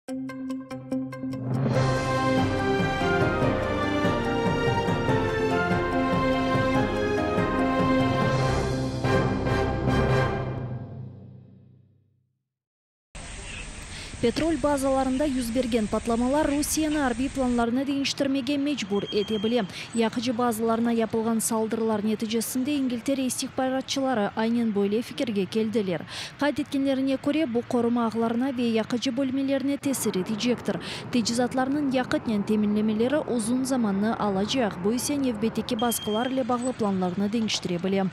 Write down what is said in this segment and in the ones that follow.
Petrol bazalarında yüz bergen patlamalar Rusiyeni arbiy planlarını deñiştirmege mecbur ete bile. Yaqıcı bazalarına yapılğan saldırılar neticesinde İngiltere istihbaratçıları aynen böyle fikirge keldiler. Qayd etkenlerine köre, bu qoruma ağlarına ve yaqıcı bölmelerine tesir etecektir. Teçizatlarnıñ yaqıtnen teminlemeleri uzun zamannı alacaq, bu ise nevbetteki basqılar ile bağlı planlarnı deñiştire bile.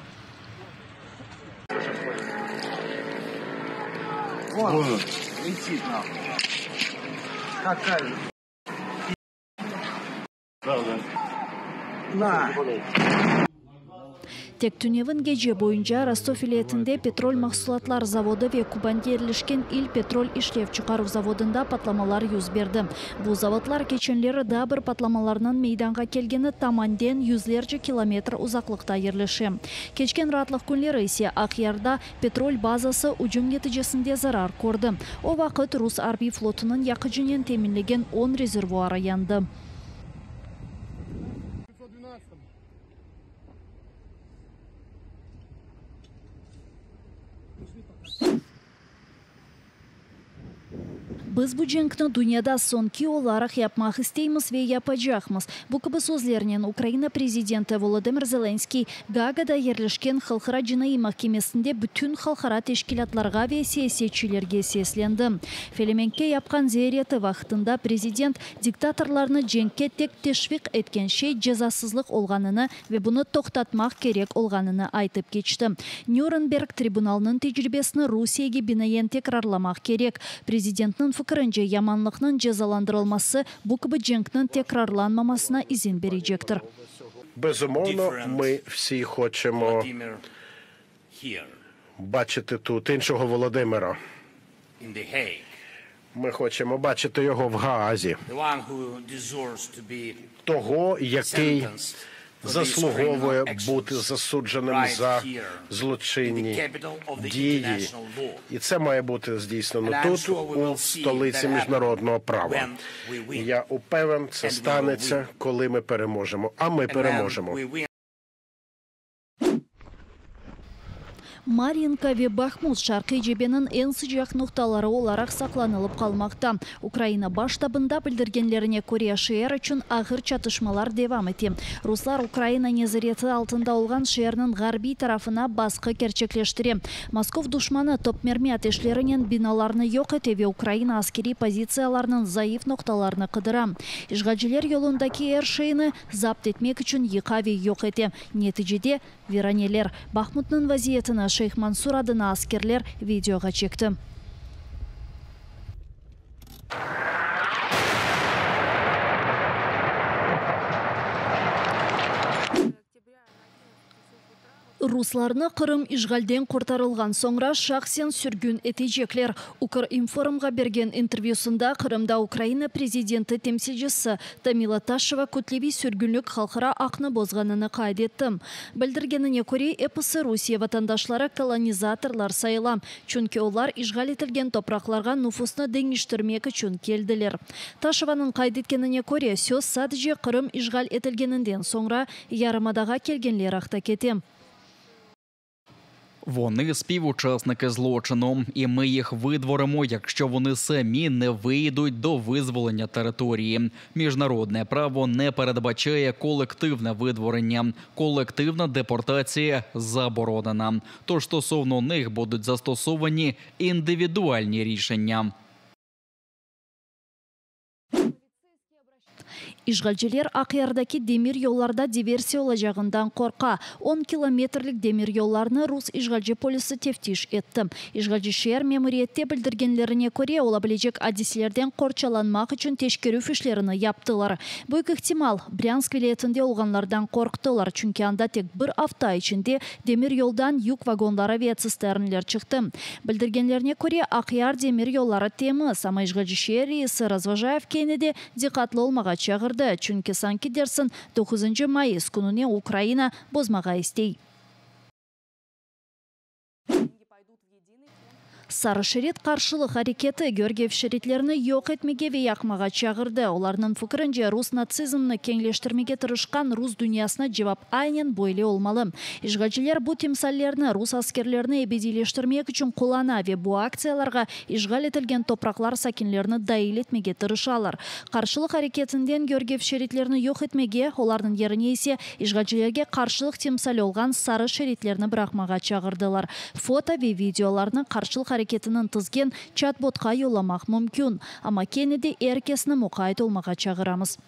Tek tünevin gece boyunca Rostov vilâyetinde petrol mahsulatlar zavodı ve Kubande yerleşken il petrol işlev çıqaruv zavodında patlamalar yüz berdi. Bu zavodlar keçenleri daa bir patlamalarnıñ meydanğa kelgeni Tamanden yüzlerce kilometr uzaqlıqta yerleşe. Keçken raatlıq künleri ise Aqyarda petrol bazası ücüm neticesinde zarar kördi. O vaqıt rus arbiy flotunıñ yaqıcınen teminlegen on rezervuarı yandı. Biz bu cenkni dünyada soñki olaraq yapmaq isteymiz ve yapacaqmız. Bu kibi sözlernen Ukraina prezidenti Volodımır Zelenskıy Gaagada yerleşken Halqara cinaiy mahkemesinde bütün halqara teşkilâtlarğa ve siyasetçilerge seslendi. Felemenkke yapqan ziyareti vaqtında prezident diktatorlarnı cenkke tek teşviq etken şey cezasızlıq olğanını ve bunı toqtatmaq kerek olğanını aytıp keçti. Nürnberg tribunalınıñ tecribesini Rusiyege binaen tekrarlamaq kerek. Prezidentniñ fikirince, yamanlıqnıñ cezalandırılması bu kibi cenkniñ tekrarlanmamasına izin berecektir. Bezumovno, ми всі хочемо бачити тут іншого Володимира. Ми хочемо бачити його в Гаазі. Того, який заслуговує бути засудженим за злочинні дії. І це має бути здійснено тут, у столиці міжнародного права. Я упевнений, це станеться, коли ми переможемо. А ми переможемо. Maryinka ve Bahmut şarqiy cebeniñ eñ sıcaq noqtaları olaraq saqlanılıp qalmaqta. Ukraina Baş ştabında bildirgenlerine köre, şeer içün ağır çatışmalar devam ete. Ruslar Ukraina nezareti altında olğan şeerniñ ğarbiy tarafına basqı kerçekleştire. Moskov duşmanı top-mermi ateşlerinen binalarnı yoq ete ve Ukraina askeriy pozitsiyalarınıñ zayıf noqtalarını qıdıra. İşğalciler yolundaki er şeyni zapt etmek içün yıqa ve yoq ete. Neticede, viraneler. Bahmutnıñ vaziyetini Şeyh Mansur adına askerler videoğa çekti. Ruslarnı Qırım işğalden qurtarılğan soñra şahsen sürgün etecekler. Ukrinformğa bergen intervyüsında Qırımda Ukraina prezidenti temsilcisi Tamila Taşeva kütleviy sürgünlik halqara aqnı bozğanını qayd etti. Bildirgenine köre, episi Rusiye vatandaşları kolonizatorlar sayıla, çünki olar işğal etilgen topraqlarğa nufusnı deñiştirmek içün keldiler. Taşevanıñ qayd etkenine köre, söz sadece Qırım işğal etilgeninden soñra yarımadağa kelgenler aqta kete. Вони співучасники злочину, і ми їх видворимо, якщо вони самі не вийдуть до визволення території. Міжнародне право не передбачає колективне видворення. Колективна депортація заборонена. Тож стосовно них будуть застосовані індивідуальні рішення. İşğalciler Aqyardaki demir yollarda diversiya olacağından qorqa. On kilometrlik demir yollarnı rus işğalci polisi teftiş etti. İşğalci şeer memuriyette bildirgenlerine köre, ola bilecek adiselerden qorçalanmaq içün teşkerüv işlerini yaptılar. Büyük ihtimal, Brânsk vilâyetinde olğanlardan qorqtılar, çünki anda tek bir afta içinde demir yoldan yük vagonları ve tsisternler çıqtı. Bildirgenlerine köre, Aqyar demir yolları temiz, amma işğalci şeer reisi Razvojayev kene de diqqatlı olmağa çağırdı, çünki sanki dersiñ doquzıncı mayıs kününe Ukraina bozmağa istey. Sarı şerit qarşılıq areketi Georgiyev şeritlerini yoq etmege ve yaqmağa çağırdı. Olarnıñ fikirince, rus natsizmni keñleştirmege tırışqan rus dünyasına cevap aynen böyle olmalı. İşğalciler bu timsallerni rus askerlerini ebediyleştirmek içün qullana ve bu aktsiyalarğa işğal etilgen topraqlar sakinlerini dail etmege tırışalar. Qarşılıq areketinden Georgiyev şeritlerini yoq etmege, olarnıñ yerine ise işğalcilerge qarşılıq timsali olğan sarı şeritlerni bıraqmağa çağırdılar. Foto ve videolarnı qarşılıq areketiniñ tizgen çat-botqa yollamaq mümkün. Amma kene de er kesni muqayt olmağa çağıramız.